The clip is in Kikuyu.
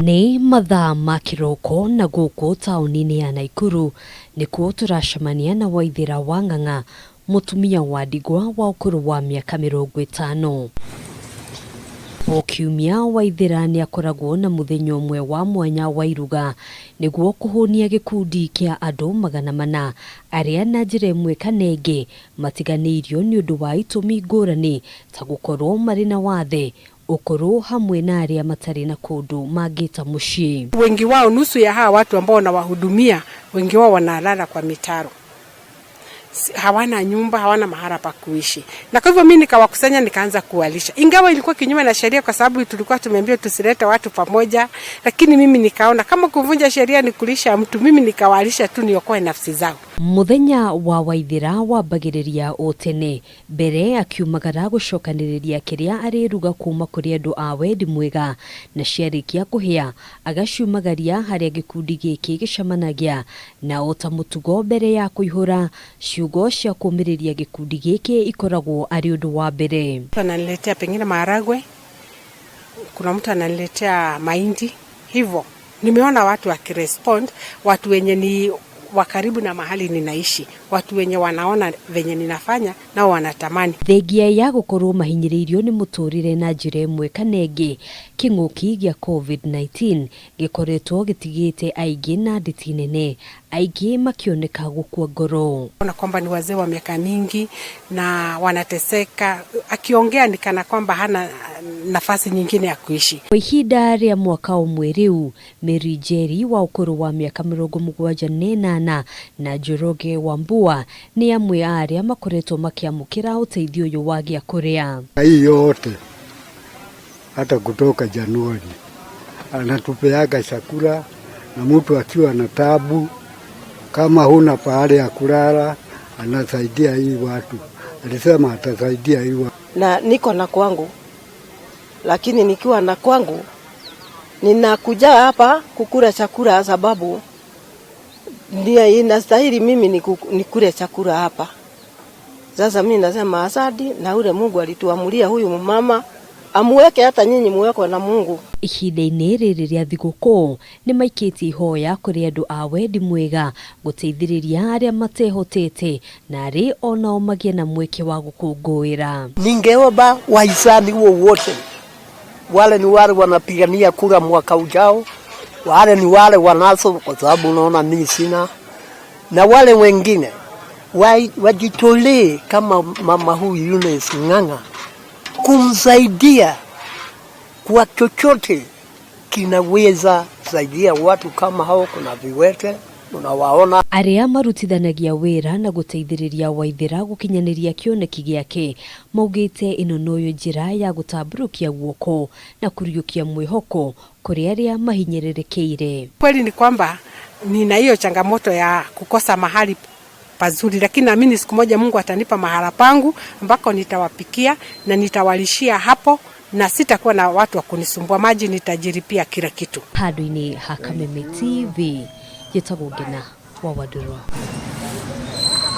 Nĩ mathaa ma kĩroko na gũkũ taũni-inĩ ya Naikuru nĩkuo tũracemania na Waithĩra wa Ng'ang'a, mũtumia wa ndigwa wa ũkũrũ wa mĩaka 50. O kiumia Waithĩra nĩ akoragwo na mũthenya ũmwe wa mwanya wa iruga nĩguo kũhũnia gĩkundi kĩa andũ 400 arĩa na njĩra ĩmwe kana ĩngĩ matiganĩirio nĩ ũndũ wa itũmi ngũrani ta gũkorwo marĩ na wathe, ũkũrũ hamwe na arĩa matarĩ na kũndũ mangĩta mũciĩ. Wengi wao, nusu ya hawa watu ambao nawahudumia, wengi wao wanalala kwa mitaro, hawana nyumba, hawana mahala pa kuishi. Na kwa hivyo mimi nikawakusanya nikaanza kuwalisha, ingawa ilikuwa kinyume na sheria, kwa sababu tulikuwa tumeambiwa tusilete watu pamoja, lakini mimi nikaona kama kuvunja sheria ni kulisha mtu, mimi nikawalisha tu niokoe nafsi zao. Mũthenya wa Waithĩra wambagĩrĩria o tene mbere akiumagara gũcokanĩrĩria kĩrĩa arĩruga kuma kũrĩ andũ a wendi mwega, na ciarĩkia kũhĩa agaciumagaria harĩa gĩkundi gĩkĩ gĩcemanagia, na o ta mũtugo mbere ya kũihũra ciugo cia kũũmĩrĩria gĩkundi gĩkĩ ikoragwo arĩ ũndũ wa mbere. Mtu ananiletea pengine maharagwe, kuna mtu ananiletea mahindi, hivyo nimeona watu wakirespond, watu wenye ni wa karibu na mahali ninaishi, watu wenye wanaona venye ninafanya nao wanatamani. Thengia ya gũkorwo mahinyĩrĩirio nĩ mũtũrĩre na njĩra ĩmwe kana ĩngĩ, kĩng'ũki gĩa COVID-19 gĩkoretwo gĩtigĩte aingĩ na nditi nene, aingĩ makĩoneka gũkua ngoro. Ona kwamba ni wazee wa miaka mingi na wanateseka, akiongea ni kana kwamba hana nafasi nyingine ya kuishi. Kwa ihinda rĩa mwaka ũmwe rĩu, Mary Njeri wa ũkũrũ wa mĩaka 78 na Njoroge wa Mbua nĩ amwe a arĩa makoretwo makĩamũkĩra ũteithio ũyũ wa gĩa kũrĩa. Hii yote hata kutoka Januari anatupeaga chakula, na mtu akiwa na tabu kama huna pahali ya kulala anasaidia hii watu. Alisema atasaidia hii watu. Na niko na kwangu, lakini nikiwa na kwangu ninakuja hapa kukula chakula sababu ndiye inastahili mimi nikule chakula hapa. Sasa mimi nasema asante, na ule Mungu alituamulia huyu mama amuweke, hata nyinyi muwekwe na Mungu. Ihinda-inĩ rĩrĩ rĩa thigũkũ nĩ maikĩtie ihoya kũrĩ andũ a wendi mwega gũteithĩrĩria arĩa matehotete na arĩ onao magĩe na mweke wa gũkũngũĩra. Ningeomba wahisani wowote, wale ni wale wanapigania kura mwaka ujao, wale ni wale wanazo, kwa sababu unaona mimi sina, na wale wengine wajitolee kama mama huyu Eunice Ng'ang'a kumsaidia kwa chochote kinaweza saidia watu kama hao. Kuna viwete unawaona. Arĩa marutithanagia wĩra na gũteithĩrĩria Waithĩra gũkinyanĩria kĩoneki gĩake maugĩte ĩno noyo njĩra ya gũtambũrũkia guoko na kũriũkia mwĩhoko kũrĩ arĩa mahinyĩrĩrĩkĩire. Kweli ni kwamba nina hiyo changamoto ya kukosa mahali pazuri, lakini naamini siku moja Mungu atanipa mahala pangu ambako nitawapikia na nitawalishia hapo na sitakuwa na watu wa kunisumbua. Maji nitajiripia kila kitu. Handũ-inĩ ha Kameme TV, njĩtagwo Ngina wa Wandũrũ.